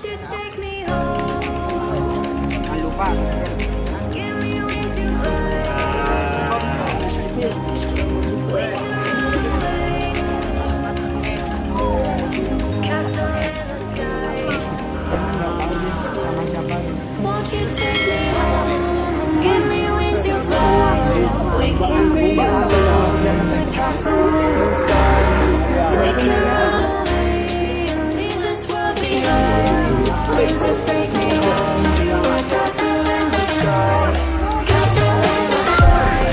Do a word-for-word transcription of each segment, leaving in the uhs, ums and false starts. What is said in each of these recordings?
Jangan lupa. Won't you take me home and give me wings to fly? We can be alone in the castle in the sky. We can run away and leave this world behind. Please just take me home to a castle in the sky. Castle in the sky.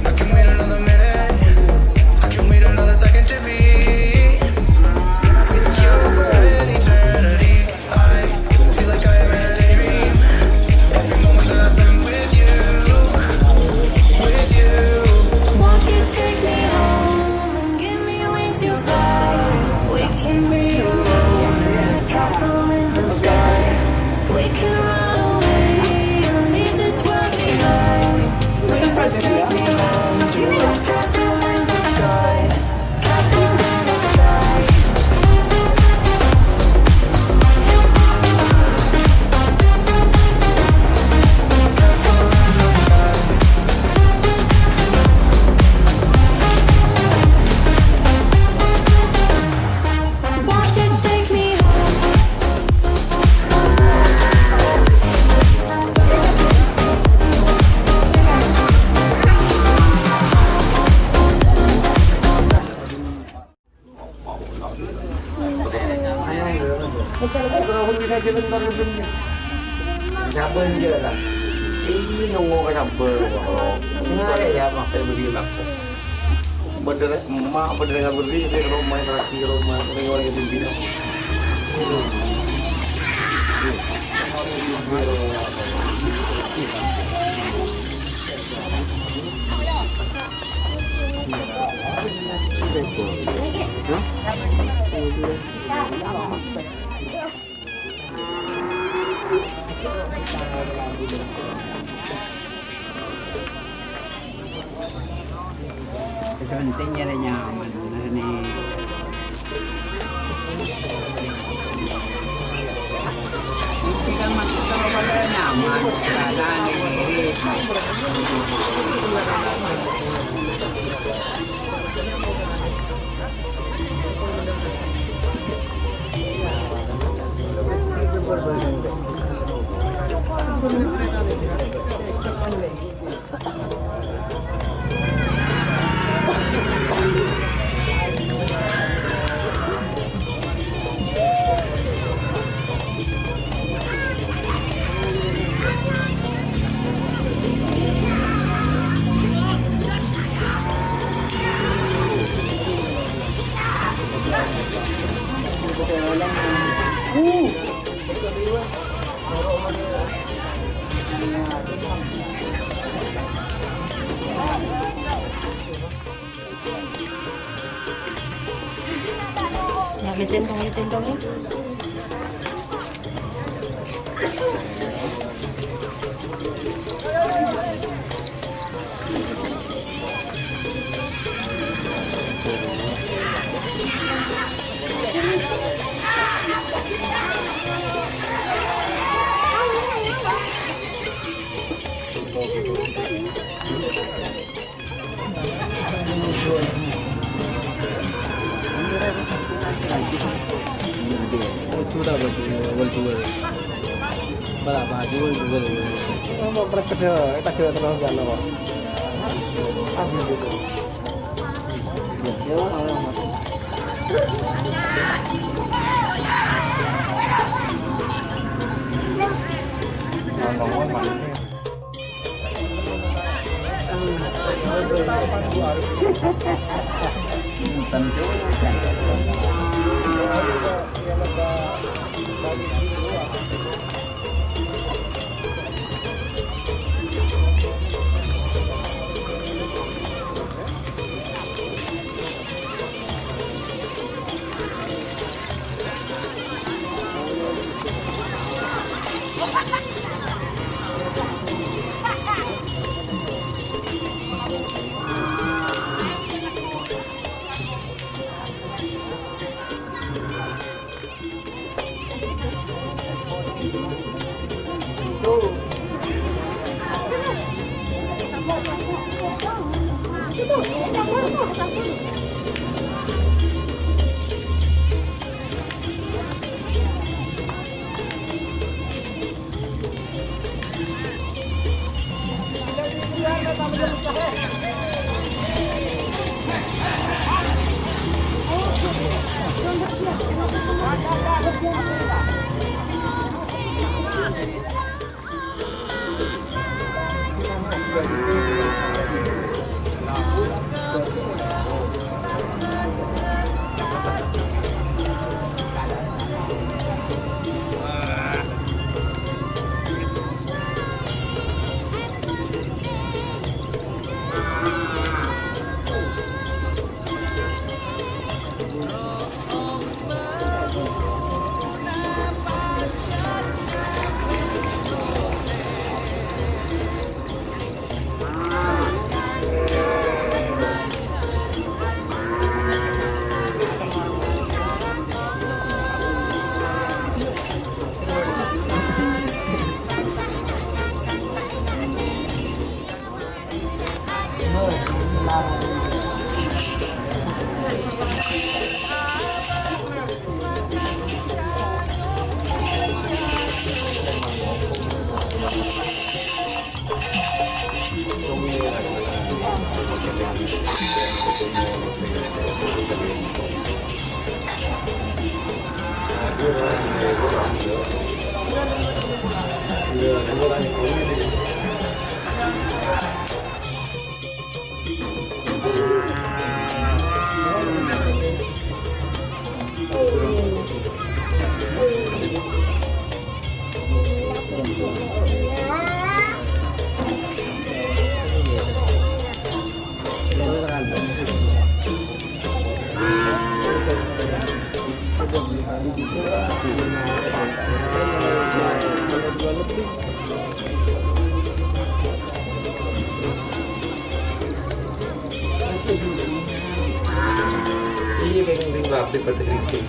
I can wait another minute. I can wait another second to be with you for an eternity. I feel like I am in a daydream. Every moment that I spend with you, with you. Won't you take me home and give me wings to fly? We can be alone in a castle in the sky. We can run away and leave this world behind. Please just take me home to a castle in the sky. Castle in the sky. Castle in the sky. Won't you take me home? Sambel aja lah. Ini nunggu ke sambel. Enggak ada ya, Mak. Saya beri laku. Bener, emak bener nggak beri, ini rumah terakhir, rumah ini orang yang pimpin. Sè pentèng nyarè nyaman, bener, nè. Itu kan maksudnya kalau pada nyaman, jalan, ini. Nah, ngecentong, ngecentong, ya. Ini ring-ring rapet pada keriting.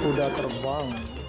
Udah terbang.